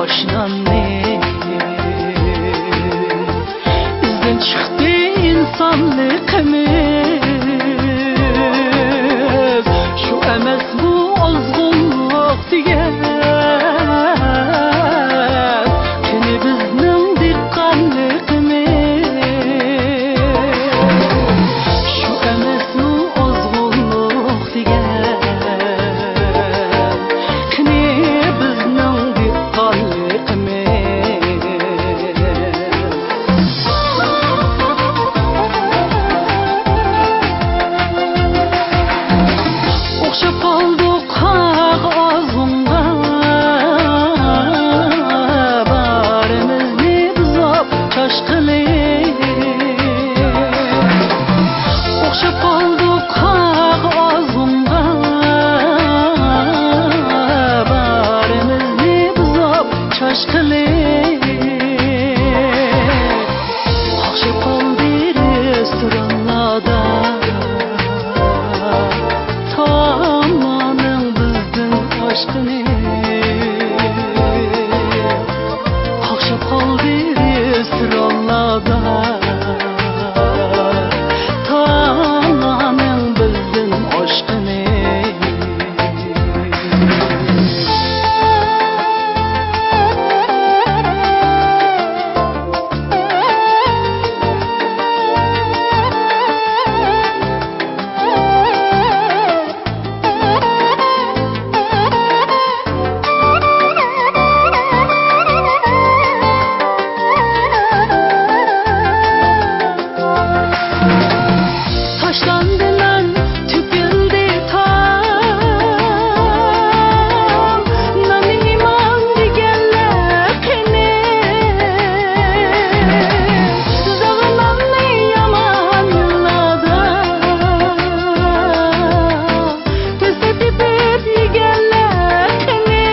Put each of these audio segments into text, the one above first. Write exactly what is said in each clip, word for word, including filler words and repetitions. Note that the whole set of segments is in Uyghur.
ئىشنامنى ئىزدىن چىقتى ئىنسانلىقىمىز. شۇ ئەمەسمۇ ئازغۇنلۇق دېگەن؟ قېنى بىزنىڭ دېھقانلىقىمىز؟ شۇ ئەمەسمۇ ئازغۇنلۇق دېگەن؟ قېنى بىزنىڭ دېھقانلىقىمىز؟ ئوخشاپ قالدۇق قاغ ئازغۇنغا، بارىمىزنى بۇزۇپ چاشقىلى. ئوخشاپ قالدۇق قاغ ئازغۇنغا، بارىمىزنى بۇزۇپ چاشقىلى. قاقشاپ قالدى رېستورانلاردا تائاملارنىڭ بىزدىن ئاشقىنى. قاقشاپ قالدى رېستورانلاردا تائاملارنىڭ بىزدىن ئاشقىنى. تاشلاندىمەن، تۆكۈلدى تام. نان ئىمان دېگەنلەر قېنى؟ زاغىنامنى يامان يىللاردا تېزدە تېپىپ يېگەنلەر قېنى؟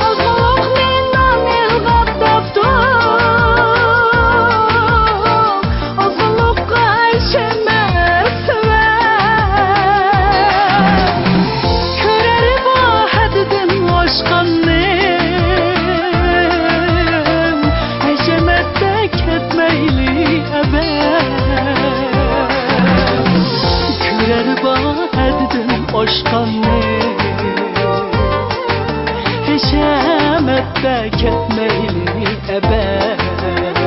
ئازغۇنلۇقنى نان ئىلغاپ تاپتۇق، ئازغۇنلۇققا ئىشەنمەس سەۋەب. كۆرەر بار ھەددىدىن ئاشقاننى، ھەشەمەتتە كەتمەيلى ئەبەد. كۆرەر بار ھەددىدىن ئاشقاننى، ھەشەمەتتە كەتمەيلى ئەبەد.